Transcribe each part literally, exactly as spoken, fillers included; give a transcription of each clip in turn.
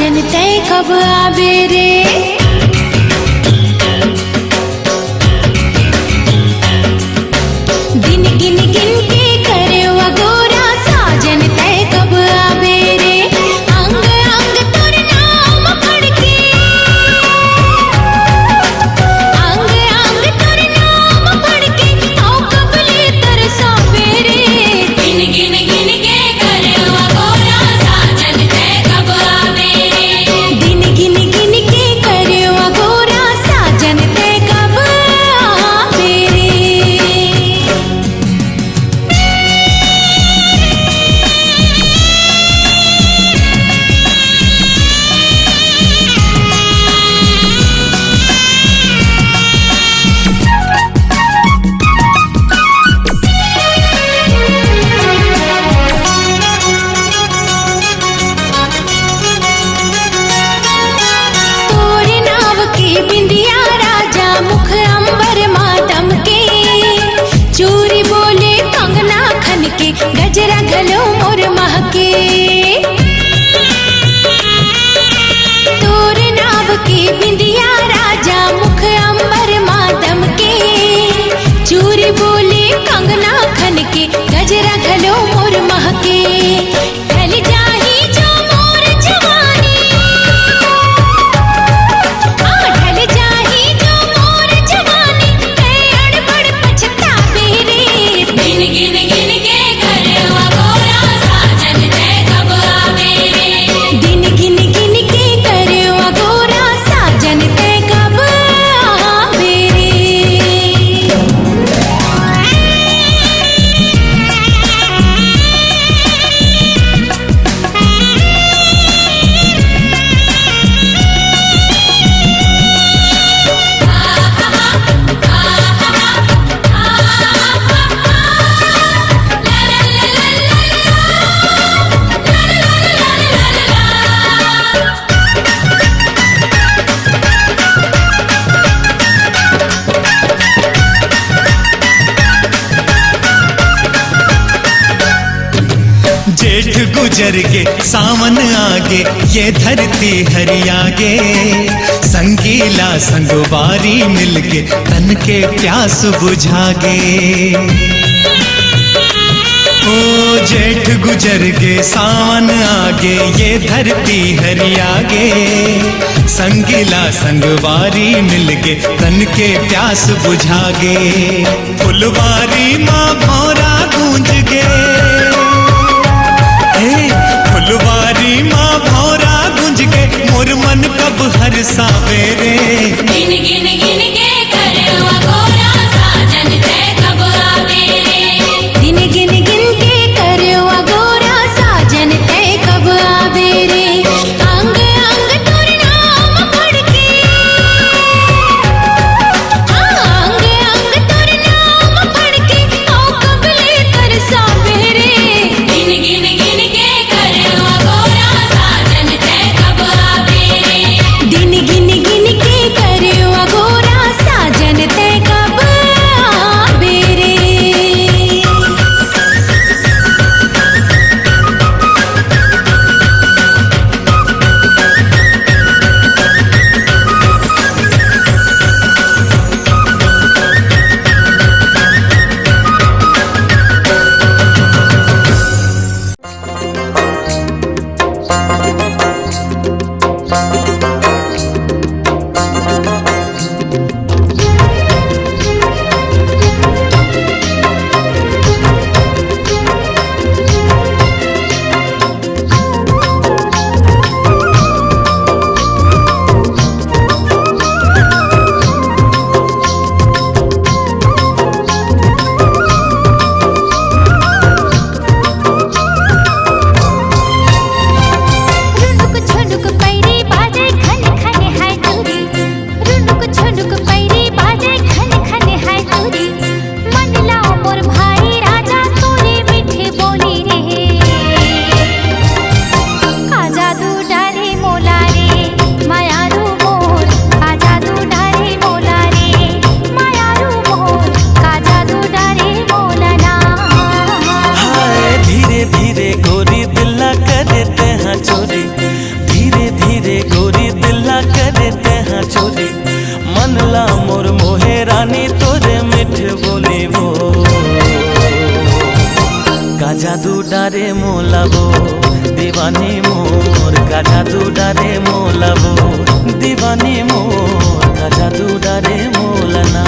तै कब आबे रे? दिन गिन गिन के करे अगोरा, साजन तै कब आबे रे? अंग अंग तोर नाम फड़के, अंग अंग तोर नाम फड़के, औ कब ले तरसाबे रे? दिन गिन गिन के करे अगोरा, साजन तै कब आबे रे? दिन गिन गिन के करे अगोरा, साजन तै कब आबे रे? तोरे नाव के बिंदिया राजा, मुख अंबर मा दमके, चूरी बोले कंगना खनके, गजरा घलो मोर महके। तोरे नाव के बिंदिया राजा, मुख अंबर मा दमके, चूरी बोले कंगना खनके, गजरा घलो मोर महके। ढल जाही जो मोर जवानी, आ, ढल जाही जो मोर जवानी, तै अड़बड़ पछताबे रे। दिन गिन गिन के करे अगोरा, साजन तै कब आबे रे? दिन गिन गिन के करे अगोरा, साजन तै कब आबे रे? जेठ गुजर गे, सावन आगे, ये धरती हरिया गे। संगीला संगवारी मिलके, तन के प्यास बुझा गे। ओ जेठ गुजर गे, सावन आगे, ये धरती हरिया गे। संगीला संगवारी मिलके, तन के प्यास बुझा गे। फुलवारी मा भौंरा गूंज गे, ए, फुलवारी मा भौंरा गूंज गे, मोर मन कब हरसाबे रे। दिन गिन गिन के करे अगोरा, साजन तै कब आबे रे? दिन गिन गिन के करे अगोरा, साजन तै कब आबे रे? अंग अंग तोर नाम फड़के, हाँ, अंग अंग तोर नाम फड़के, औ कब ले तरसाबे रे? दिन गिन गिन के करे अगोरा, साजन तै कब आबे रे? दिन गिन गिन रे गोरी दिल ला करे तेहा चोरी, मन ला मोर मोहे रानी तोरे मीठ बोली वो। का जादू डारे मोला वो दीवानी मोर, का जादू डारे मोला वो दीवानी मोर, का जादू डारे मोला ना।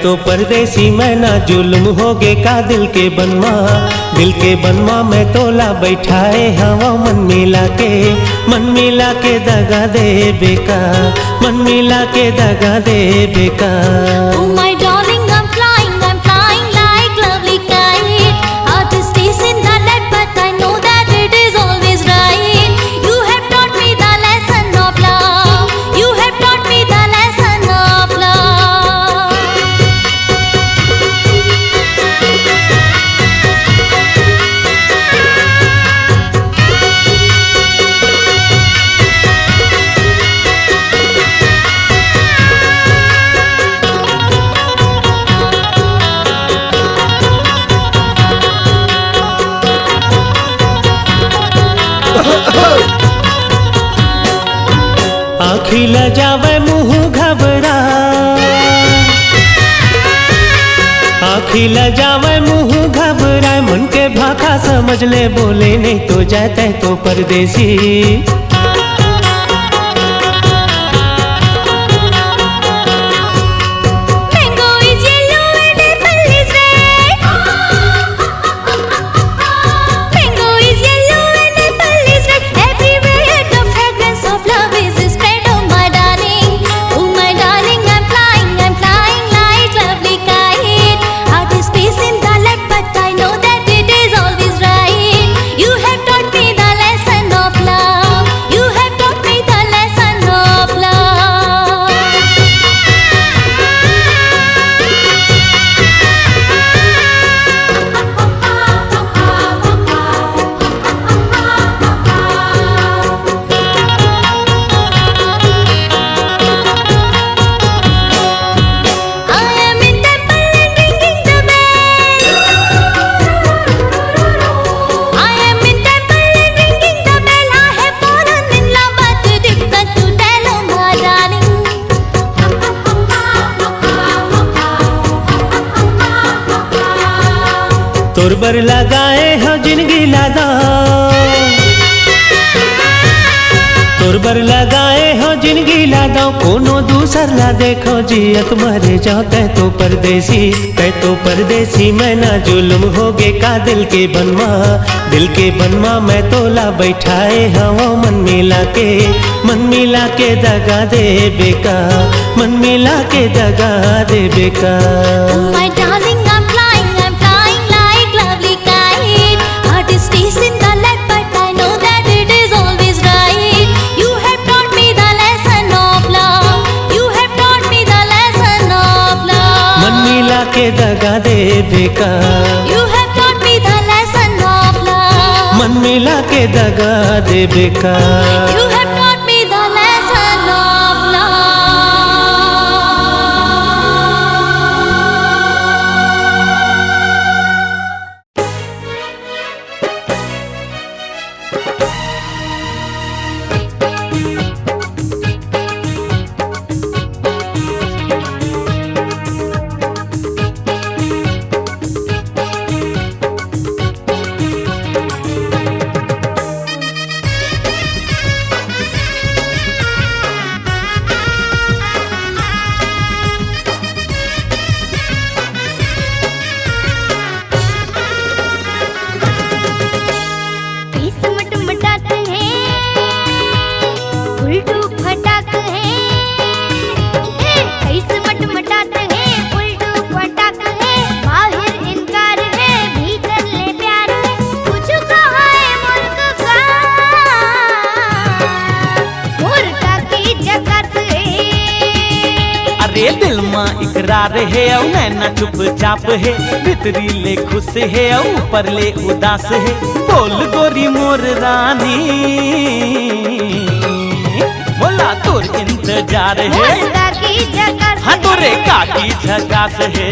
तो परदेसी मैना जुल्म होगे का दिल के बनमा, दिल के बनमा मैं तोला बैठाए हवा मन मिला के, मन मिला के दगा देबे का, मन मिला के दगा देबे का। Oh my darling, I'm flying, I'm flying like lovely kite. Heart is chasing the light, but I know that it is always right. You have taught me the lesson of love. You have taught me the lesson of love. आँखी ल जावय मुँह घबरा, आँखी ल जावय मुँह घबराय, मन के भाखा समझ ले बोले नहीं तो जाते तो परदेसी। Mango is yellow and apple is red. Mango is yellow and apple is red. Everywhere the fragrance of love is spread. Oh my darling, oh my darling, I'm flying, I'm flying like lovely kite. Heart is chasing the light, but I know that it is always right. You have taught me the lesson of love. You have taught me the lesson of love. I am in temple and ringing the bell. I am in temple and ringing the bell. I have fallen in love, but difficult to tell, oh my darling. तोर बर लगाए हो जिनगी ला दव, तोर बर लगाए हो जिनगी ला दव, कोनो दूसर ला देखव जियत मरे जाव। तैं तो परदेसी, तैं तो परदेसी, मैना जुल्म होगे का दिल के बनमा, दिल के बनमा मैं तोला बैठाए हवं मन मिला के, मन मिला के दगा देबे का, मन मिला के दगा देबे का। Oh my darling, I'm flying, I'm flying like lovely kite. Heart is chasing the light, but I know that it is always right. You have taught me the lesson of love. You have taught me the lesson of love. मन मिला के दगा देबे का। You have taught me the lesson of love. मन मिला के दगा देबे का। You have taught me the lesson of love. किस्मत मटात हे, उल्टू फटाक हे। ए, किस्मत मटात हे, उल्टू फटाक हे। बाहिर इनकार हे, भीतर ले प्यार हे। कुछु कहाए मोर कका, मोर काकी झकास हे। अरे दिल मा इकरार हे अउ नैना चुपचाप हे, भीतरी ले खुश हे अउ ऊपर ले उदास हे। बोल गोरी मोर रानी, मोला तोर इंतजार हे। मोर काकी झकास हाँ, तोरे काकी झकास हे।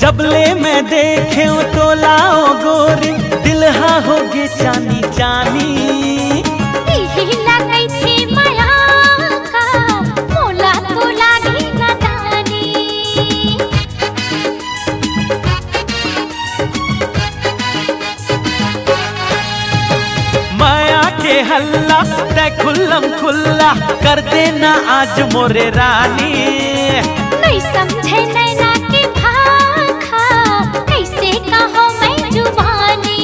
तबले मैं देखेंव तोला ओ गोरी, दिल हा होगे चानी चानी। इही ला कहिथे मया का, मोला तो लागे नदानी। मया के हल्ला तै खुल्लम खुल्ला कर देना आज मोरे रानी। नइ समझे नैना के भाखा, कइसे कहँव मैं जुबानी।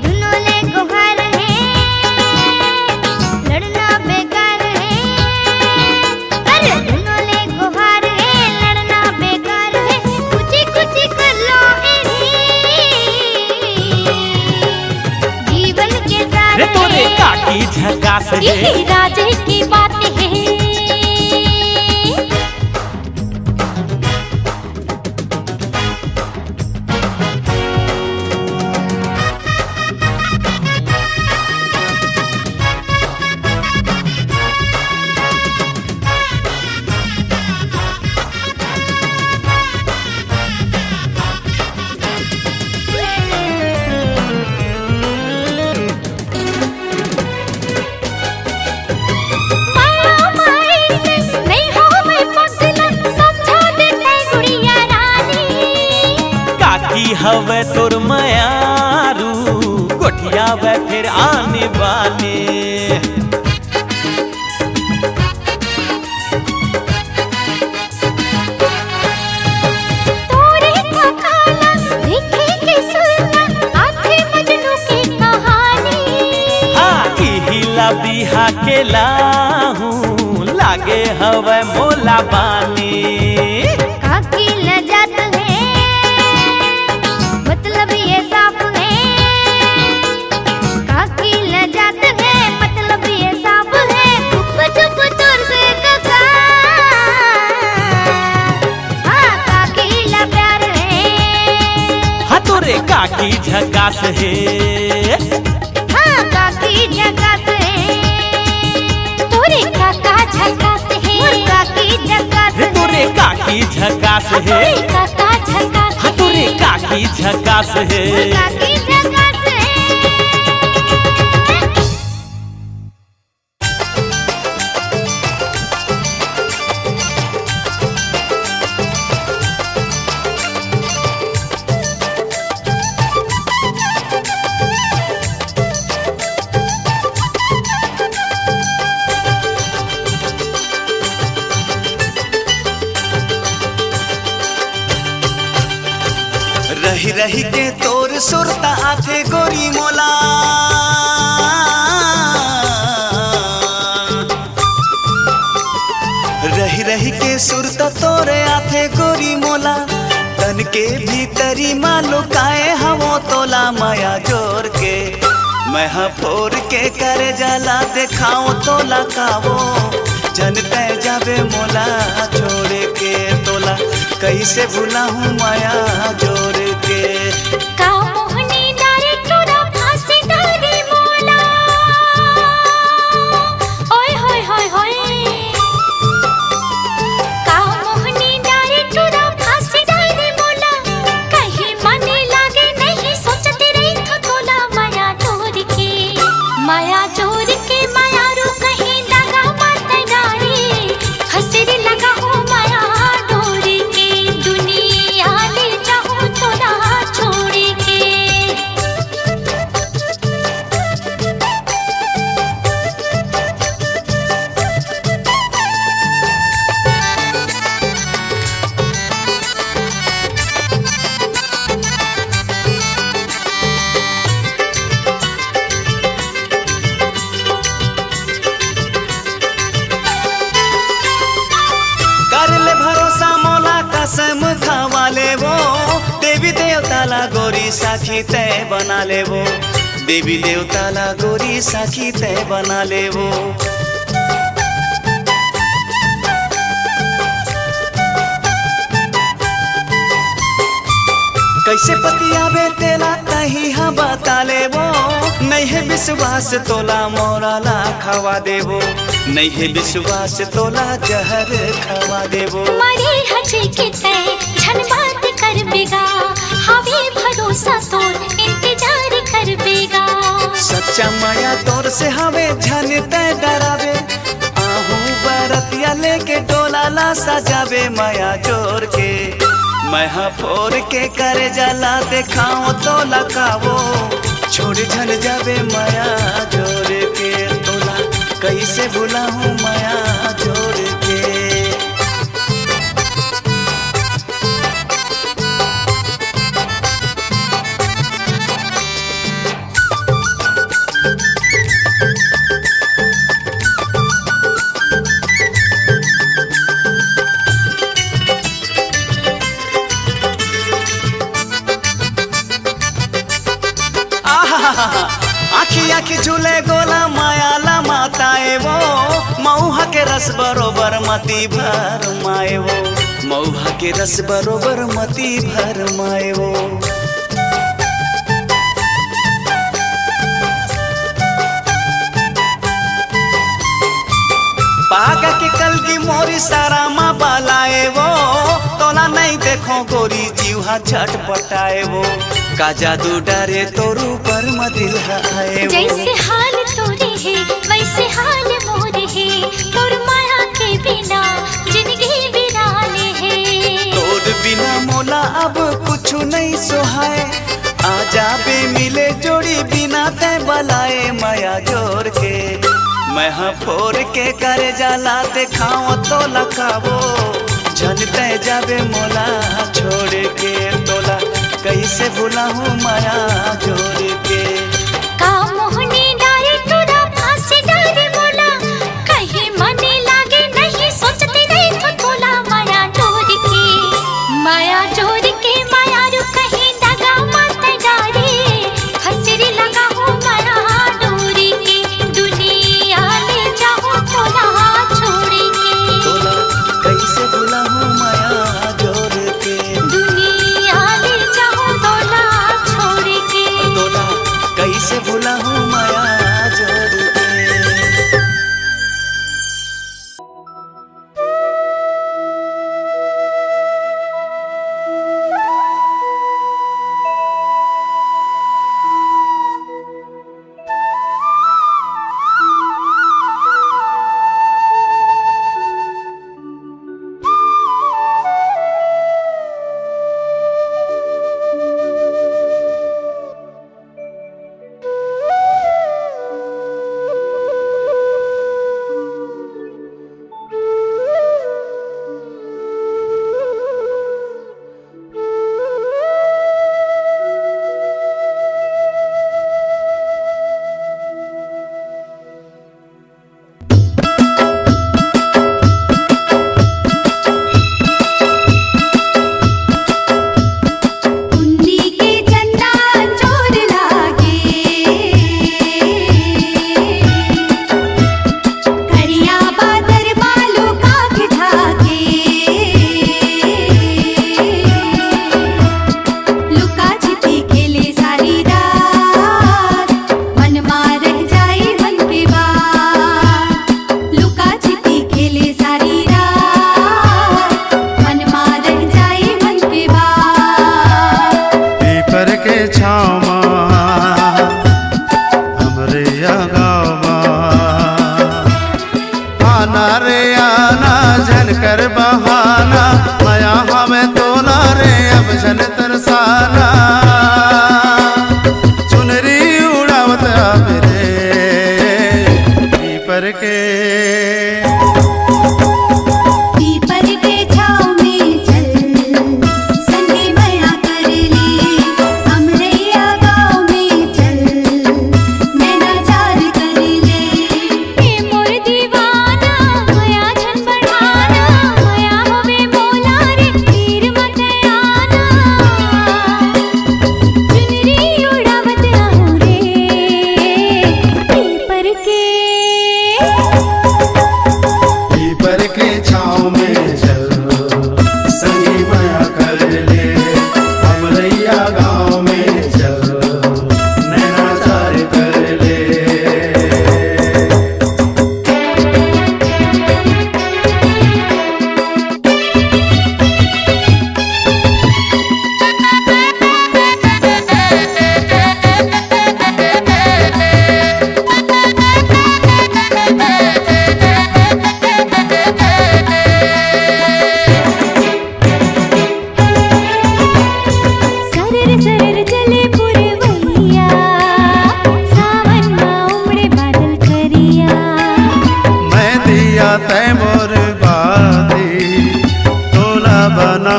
दुनों ले गोहार हे, लड़ना बेकार हे। अरे दुनों ले गोहार हे, लड़ना बेकार हे। कुची कुची कर लो एही, जीवन के सार रे तोरे हे। काकी झकास हे। इही राजे के बात हे। मया माई से नइ होवय पगला, समझा दे तैं गुड़िया रानी। काकी हवय तोर मयारू, गोठियावय फेर आने बाने। तोरे काका ला देखे के सुरता आथे मजनू के कहानी। हाँ, इही ला बिहा के लाहूँ, लागे हवय मोला बानी। काकी ल जात हे, मतलब ये साफ हे। काकी ल जात हे, मतलब ये साफ हे। चुप चुप तोर से कका, हाँ, काकी ला प्यार हे। हाँ, तोरे काकी झकास हे। हाँ, काकी झकास हे। तोरे काका झकास हे। मोर काकी झकास हे। तोरे काकी झकास हे। तोरे काका झकास हे। हाँ, तोरे काकी झकास हे। मोर काकी झकास हे। रहि रहि के तोर सुरता आथे गोरी मोला। रहि रहि के सुरता तोरे आथे गोरी मोला। तन के भीतरी मा लुकाए हवों तोला मया जोर के। मैं हा फोर के करेजा ला देखावों तोला कावों। जन तै जाबे मोला छोड़ के तोला। कइसे भुलाहूँ मया जोर के। का मोहनी डारे टूरा फांसी डारी मोला। ओए होए होए होए। का मोहनी डारे टूरा फांसी डारी मोला। कहीं मने लागे नहीं सोचते रहिथों तोला मया जोर के। मया जोर के मयारू कहीं दगा मत डारी। हसरी लगा हो मया डोरी के, दुनिया ले जाहूँ तोला छोड़ी के। कर ले भरोसा मोला कसम खवा लेवों। देवी देवता ला गोरी साखी तै बना लेवों। देवी देवता ला गोरी साखी तै बना लेवों। कइसे पतियाबे तेला तहीं हा बता लेवों। नइ हे बिसवास तोला मौरा ला खवा देवों। नइ हे बिसवास तोला जहर खवा देवों। मरे हजे के तै झन बात करबे से हवे झन तै डरावे, आहू बरतिया लेके डोला ला सजावे मया जोर के। मैं हा फोर के करे जला देखाओ तोला कावो, छोड़ झन जावे मया जोर के। तोला कैसे भुलाहूँ मया जोर के। आहा, आखी आखी झूले गोला माया ला माताए वो, मऊहा के रस बरोबर मती भर माए वो, मऊहा के रस बरोबर मती भर माए वो। पागा के कलगी मोरी सारा मा बालाए वो, तोला नहीं देखो गोरी जीव हा छटपटाए वो। का जादू डारे तोर ऊपर मा दिल हा आए वो। जैसे हाल तोरे हे, वैसे हाल मोरे हे। तोर माया के बिना जिंदगी बिराने हे। तोर बिना मोला अब कुछु नहीं सोहाए। आ जाबे मिले जोड़ी बिना तै बलाए मया जोर के। मैं हा फोर के करे जला देखाओ तोला कावो, झन तै जाबे मोला छोड़ के। तोला कैसे भुलाहूँ मया जोर के। का मोहनी डारे टूरा फांसी डारे मोला, कहीं मने लागे नहीं सोचते रहे तो तोला माया जोर के, माया जोर के, माया रू कहीं दगा मत डारे, फसरी लगा हो माया डोरी के, दुनिया ले जाओ तोला छोड़ के। तोला कैसे भुलाहूँ माया जोर के। दुनिया ले जाओ तोला छोड़ के।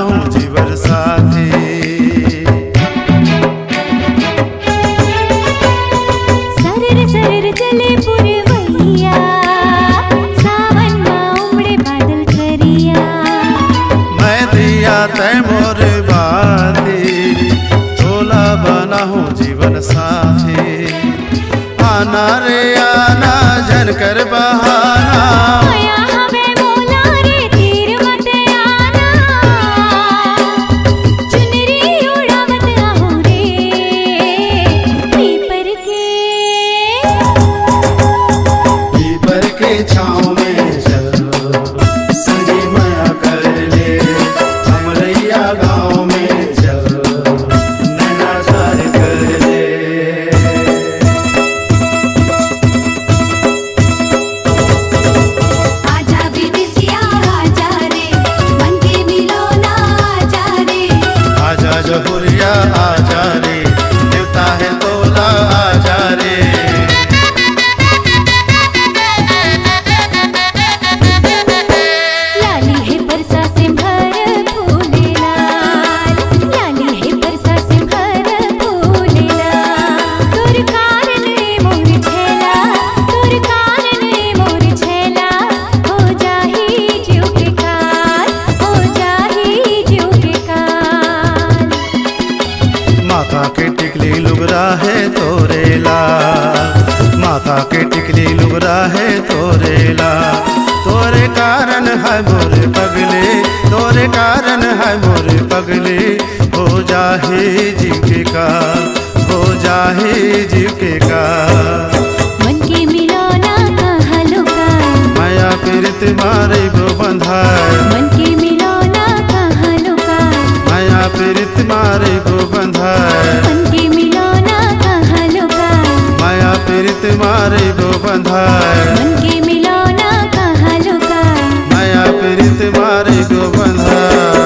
हूँ जीवन साथी। सरर सरर चले पुरवैया, सावन मा उमड़े बादल करिया। मैं दिया तै मोर बाती, तोला बनाहूँ जीवन साथी। आना रे आना, झन कर बहाना। मया हवे मोला रे, तीर मत आना। चुनरी उड़ावत आहूँ रे, पीपर के। पीपर के छाँव में चल, संगी मया कर ले। हमरैया गाँव में चल, नैना चार कर ले। आजा बिदेसिया आजा रे, मन के मिलौना आजा रे। आजा जहुरिया आजा रे, देवता है तोला आजा रे। लाली है परसा से भर फूले लाल, लाली है परसा से भर फूले लाल। तोर कारण ए मोर छैला, तोर कारण ए मोर छैला, हो जाही जीव के काल, हो जाही जीव के काल। माथा के टिकली लुगरा है तोरे लाल, माथा के टिकली लुगरा है तोरे लाल। तोरे कारण है मोर पगली, तोरे कारण है मोर पगली। हो जाही जीव के काल, हो जाही जीव के काल। मन के मिलौना कहाँ लुकाय? मया पीरित मा रहिबो बंधाय। मन के मिलौना कहाँ लुकाय? मया पीरित मा रहिबो बंधाय। मन के मिलौना कहाँ लुकाय? मया पीरित मा रहिबो बंधाय। मन के मिलौना कहाँ लुकाय? मया पीरित मा रहिबो बंधाय।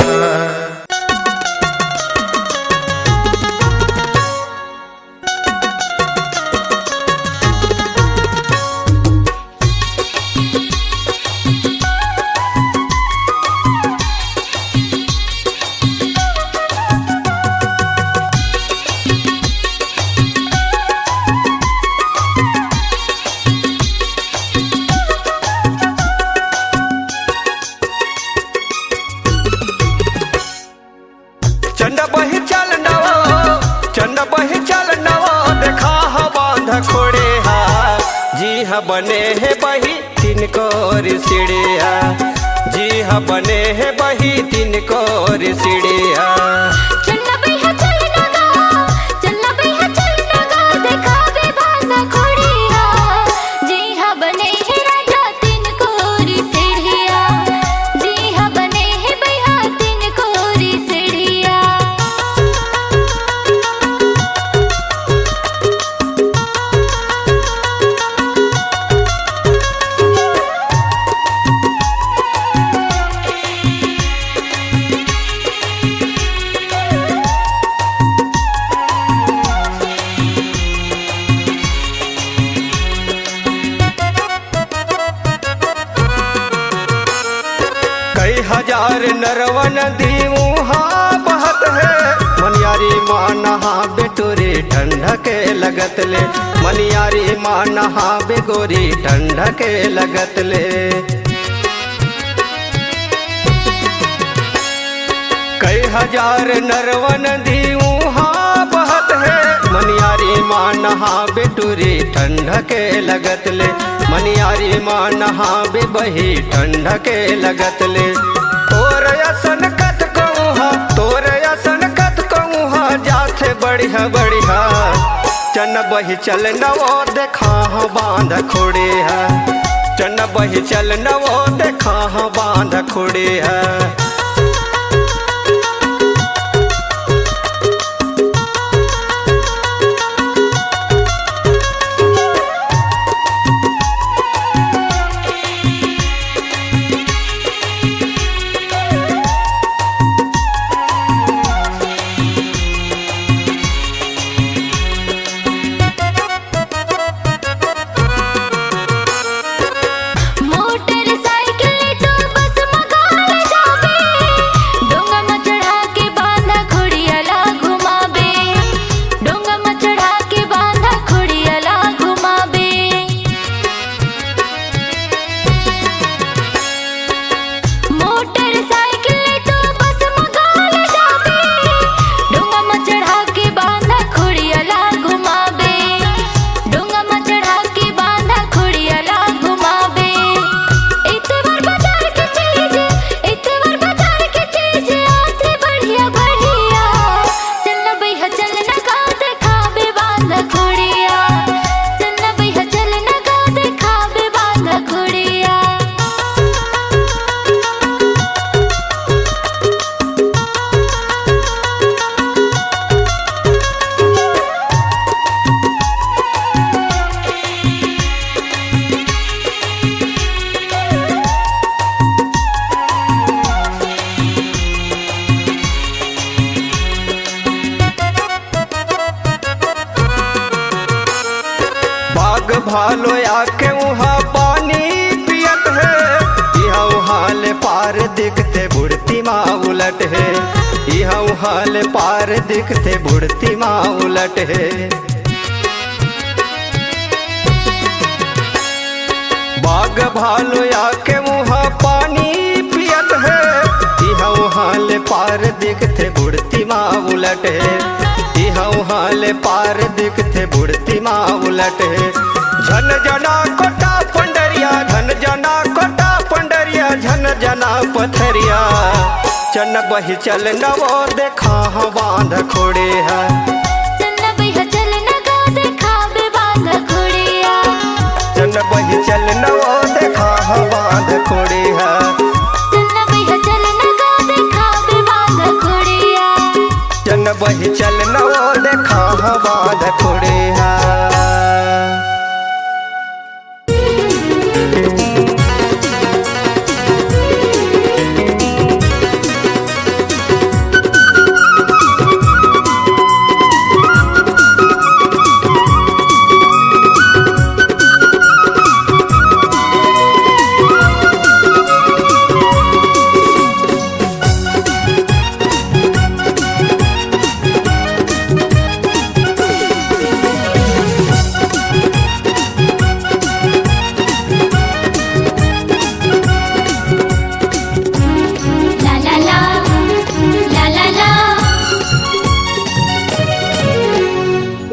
चंदा बही चल नवो, चंदा बही चल नवो, देखा ह बांध खोड़े हा। जी ह बने हे बही तीन कोर सीढ़िया, जी ह बने हे बही तीन कोर सीढ़िया। चल न बइहा चल न गा, चल न बइहा चल न गा, देखाबे बांध खोड़िया। जी ह बने हे राजा तीन कोरी सीढ़िया, जी ह बने हे बइहा तीन कोरी सीढ़िया। कई हजार नरवन दीऊ हा बहत हे, मनियारी मा नहाबे टोरी ठंडा के लगत ले, मनियारी मा नहाबे गोरी ठंडा के लगत ले। कई हजार नरवन दीऊ हा बहत हे, मनियारी मा नहाबे टोरी ठंडा के लगत ले, मनियारी मा नहाबे बही ठंडा के लगत ले। तोर असन कत कहूँ हा, तोर असन कत कहूँ हा, जाथे बढ़िया बढ़िया। चन बही चल नवो देखा ह बांध खोड़े है, चन बही चल नवो देखा ह बांध खोड़े है। मोटरसाइकिल तो बस मगाल जाबे, हालो आके उहाँ पानी पियत हे, इहाँ उहाँ ले पार दिखथे बुढ़ती माँ उलट हे, इहाँ उहाँ ले पार दिखथे बुढ़ती माँ उलट हे। बाघ भालू आके उहाँ पानी पियत हे, इहाँ उहाँ ले पार दिखथे बुढ़ती माँ उलट हे, इहाँ उहाँ ले पार दिखथे बुढ़ती माँ उलट हे। झन जना कोटा पंडरिया, झन जना कोटा पंडरिया, झन जना पथरिया। चन बही चल नवो देखा ह बांध खोड़े ह। चन बही चल नवो देखा ह बांध खोड़े ह। चन बही चल नवो देखा ह बांध खोड़े ह।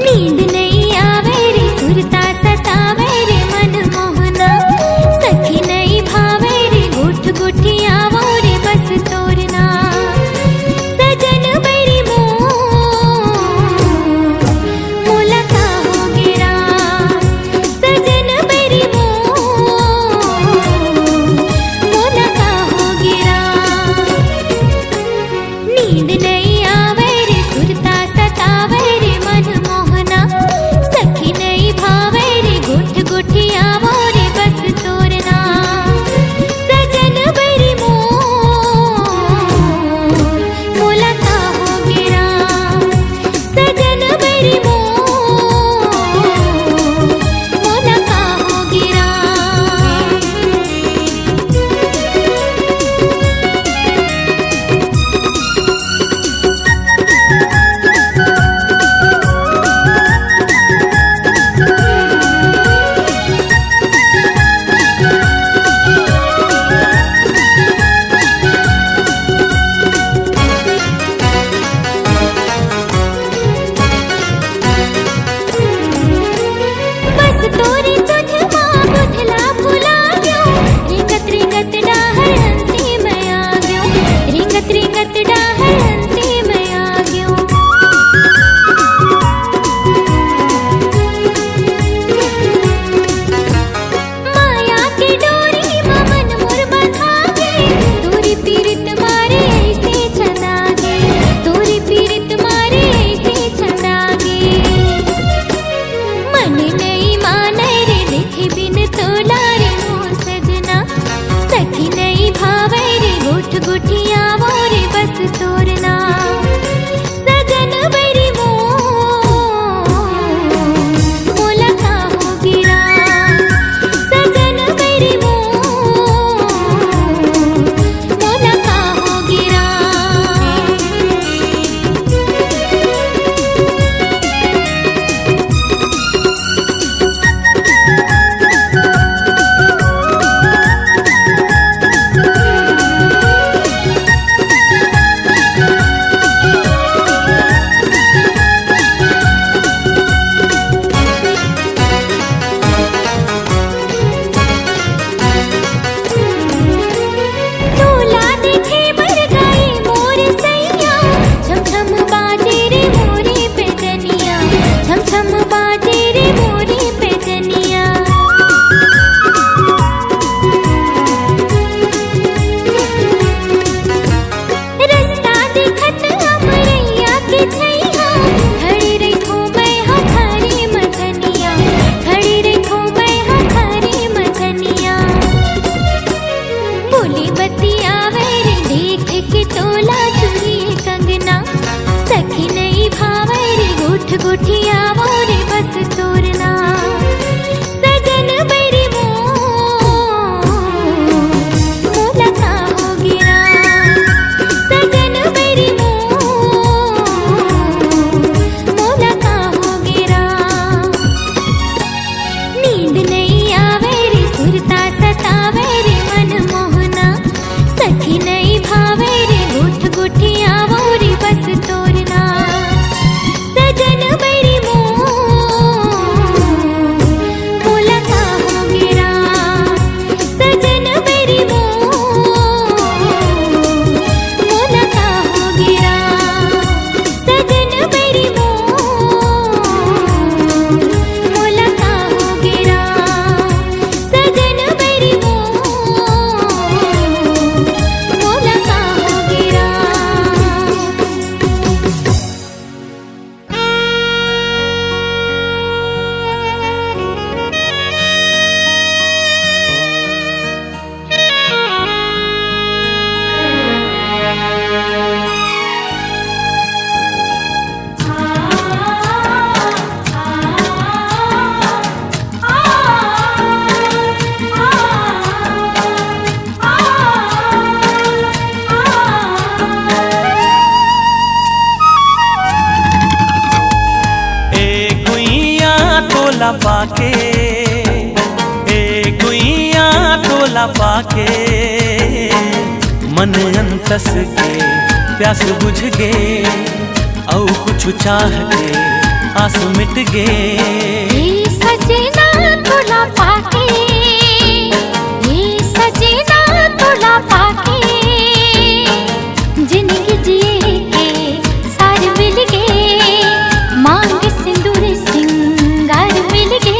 नींद नइ आवे रे, सुरता सतावे रे मन मोहना। सखी नइ भावे रे, गोठ गोठी आवो रे बस तोर नाम। सजन बरी मोर, मोला का होगे राम। सजन बरी मोर, मोला का होगे राम। नींद नइ आवे रे, सुरता सतावे रे मन मोहना। सखी नइ भावे रे, गोठ गोठी आवो रे बस तोर नाम। सजन बरी मोर, मोला का होगे राम। सजन बरी मोर, मोला का होगे राम। बस तोरी सोच मा बुधला भुला गयो, रेंगत रेंगत डाहर अंती में आ गयो, रेंगत रेंगत डाहर अंती में आ गयो। माया के डोरी मा मन मोर बंधा गे, तोरी पीरित मारे ऐसे छना गे, तोरी पीरित मारे ऐसे छना गे। मन नइ माने रे देखे बिन तोला रे मोर सजना। सखी नइ भावे रे गोठ गोठी आवो रे बस तोर नाम। सजन बरी मोर, मोला का होगे राम। सजन बरी मोर, मोला का होगे राम। तोला देखे बर गई मोर सैया, छम छम बाजे रे मोरी पैजनिया, छम छम बाजे रे मोरी पैजनिया। रस्ता दिखत अमरैया के छैया, खड़ी रहिथों मैं हा थारी मझनिया, खड़ी रहिथों मैं हा थारी मझनिया। बोली बतियावे रे देख के तोला चूड़ी कंगना, सखी नइ भावे रे गोठ गोठी आवो रे बस तोर नाम। पाके, ए गुइया तोला पाके, मन अंतस के प्यास बुझ गे, अउ कुछ चाह के आस मिट गे। ए सजना तोला पाके, ए सजना तोला पाके, जिनगी जिए के सार मिल गे, मांग सिंदूर सिंगार मिल गे।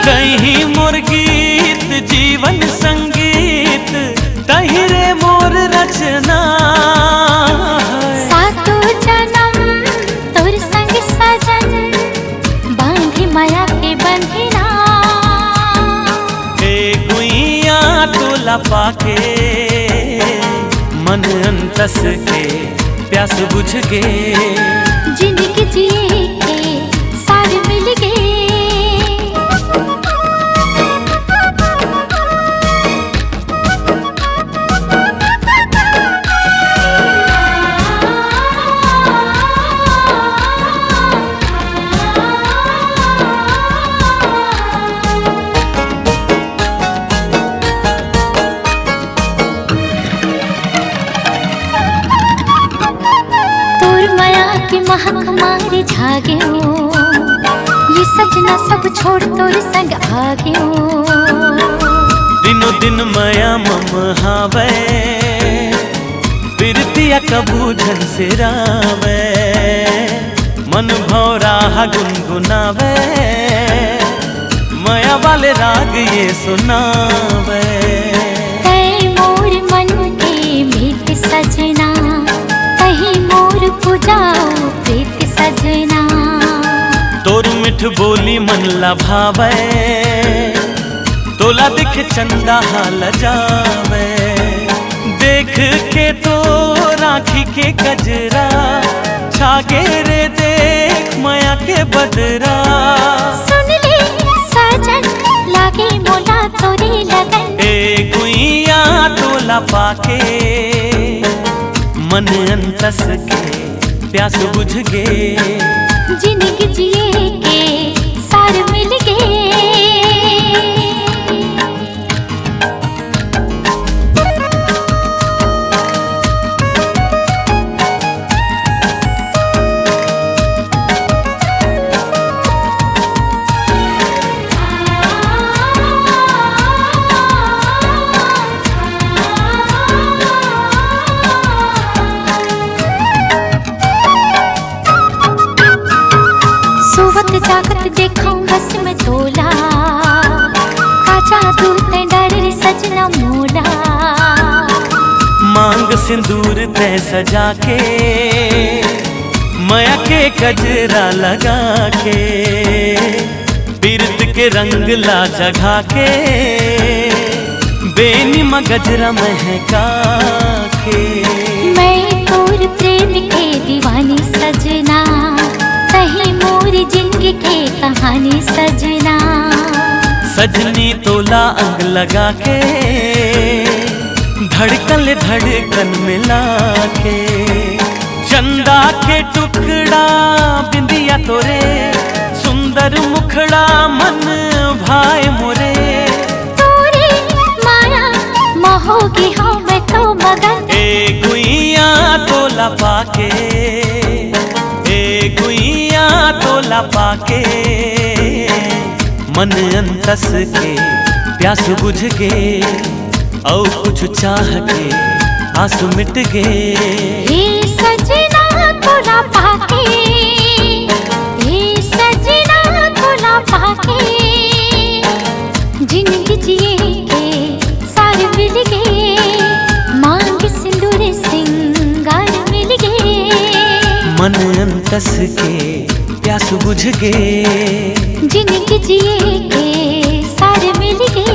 तहीं मोर गीत जीवन संगीत, तहीं रे मोर रचना। सातों जन्म तोर संग सजन, बांधे माया के बंधना। ए गुइया तोला पाके, मन अंतस के प्यास बुझ गे। जिनगी जिए के सार मिल गे। तोर मया के महक मारे झागे ओ, ये सजना सब छोड़ तोर संग आगे ओ। दिनों दिन मया मम हावे, पिरतिया कभू झन सिरावे, मन भौरा हा गुनगुनावे, मया वाले राग ये सुनावे। तै मोर मन के मीत सजना, तही मोर पूजाऊ प्रीत सजना। तोर मिठ बोली मन ला भावे, तोला देख चंदा हा लजावे। देख के तोर आँखी के गजरा, छागे रे देख मया के बदरा। सुन ले साजन, लागे मोला तोरे लगन। ए गुइया तोला पाके, मन अंतस के प्यास बुझ गे। जिनगी जिए के सार मिल गे। सोवत जागत देखौं बस मैं तोला, का जादू तैं डारे रे सजना मोला। मांग सिंदूर तैं सजा के, मया के गजरा लगा के, पीरत के रंग ला जगा के, बेनी म गजरा महका के। मैं तोर प्रेम के दीवानी सजना, तही मोर जिंग के कहानी सजना। सजनी तोला अंग लगा के, धड़कन ले धड़कन मिला के, चंदा के टुकड़ा बिंदिया तोरे, सुंदर मुखड़ा मन भाए मोरे। तोरे माया म होगे हौं मैं तो मगन। ए गुइया तोला पाके, ए गुइया तोला पाके, मन अंतस के प्यास बुझ गे, अउ कुछ चाह के आस मिट गे। हे सजना तोला पाके, हे सजना तोला पाके, जिनगी जिए के सार मिल गे, मांग सिंदूर सिंगार मिल गे। मन अंतस के प्यास बुझ गे। जिनगी जिए के सार मिल गे।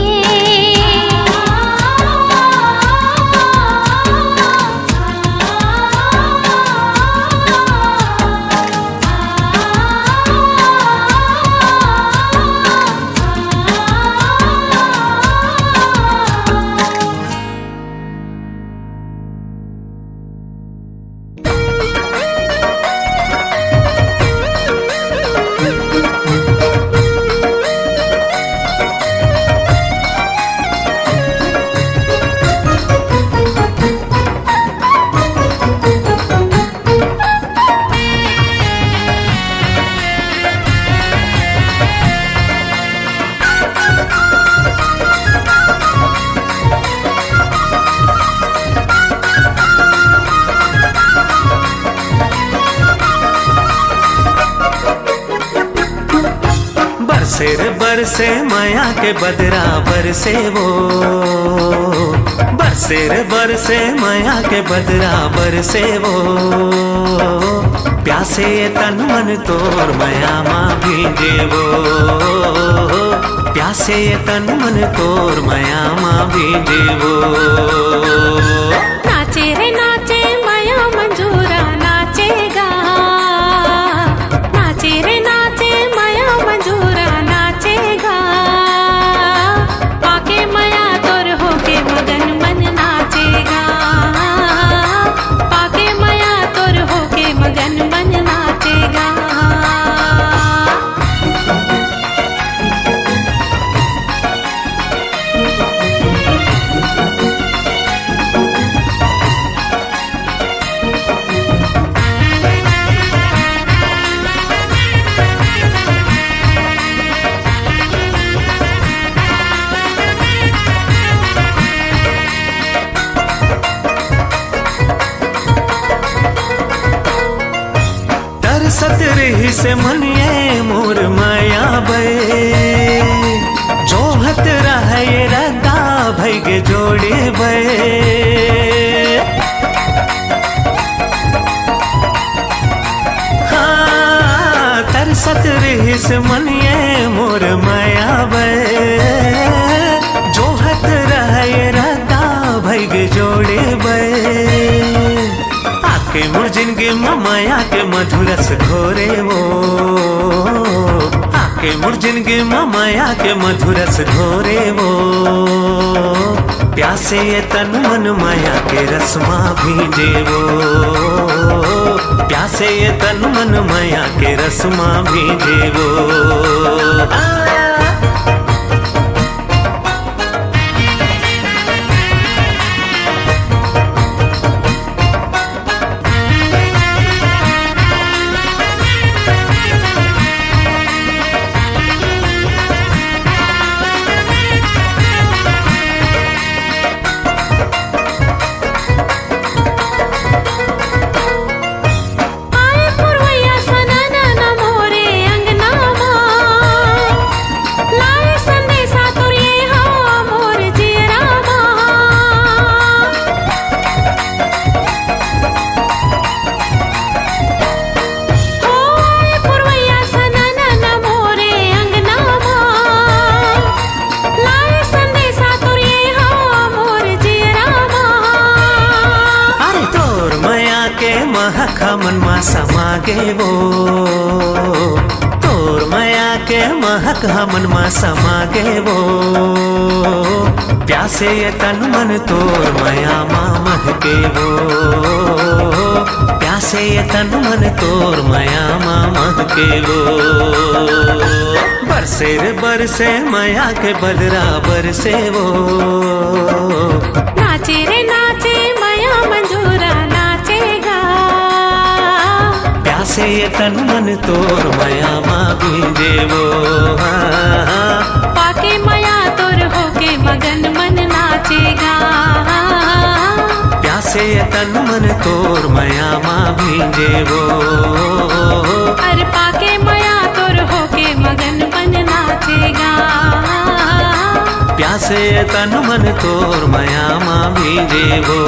बरसे रे बरसे मया के बदरा बरसे वो, बरसे रे बरसे मया के बदरा बरसे वो। प्यासे ये तन मन तोर मया मा भींजे वो, प्यासे ये तन मन तोर मया मा भींजे वो। नाचे रे नाचे मया मंजूरा नाचेगा, नाचे रे नाचे मया मंजूरा नाचेगा। पाके मया तोर होके मगन मन नाचेगा, पाके मया तोर होके मगन मन नाचेगा। तरसत रहिस मन ये मोर मया बे, जोहत रहय रद्दा भइगे जोड़े बे। हाँ, तरसत रहिस मन ये मोर मया बे, जोहत रहय रद्दा भइगे जोड़े बे। आके मोर जिनगी म मया के मधुरस घोरे वो, आके मोर जिनगी म मया के मधुरस घोरे वो। प्यासे ये तन मन मया के रस मा भींजे वो, प्यासे ये तन मन मया के रस मा भींजे वो। आ। आए पुरवैया सनन न मोरे अंगना मा, लाए संदेशा तोर ये हा मोर जियरा मा। ओ आए पुरवैया सनन न मोरे अंगना मा, लाए संदेशा तोर ये हा मोर जियरा मा। अरे तोर मया के महक हमन मा समा गे वो, तोर मया के महक हमन मा समा गे वो। प्यासे ये तन मन तोर मया मा महके वो, प्यासे ये तन मन तोर मया मा महके वो। बरसे रे बरसे मया के बदरा बरसे वो। नाचे रे नाचे मया मंजूरा नाचेगा। प्यासे ये तन मन तोर मया मा भींजे वो। हाँ, हाँ। पाके मया तोर होके मगन मन नाचेगा। प्यासे ये तन मन तोर मया मा भींजे वो। अरे पाके मया तोर होके मगन मन नाचेगा। प्यासे तन मन तोर मया मा भींजे वो।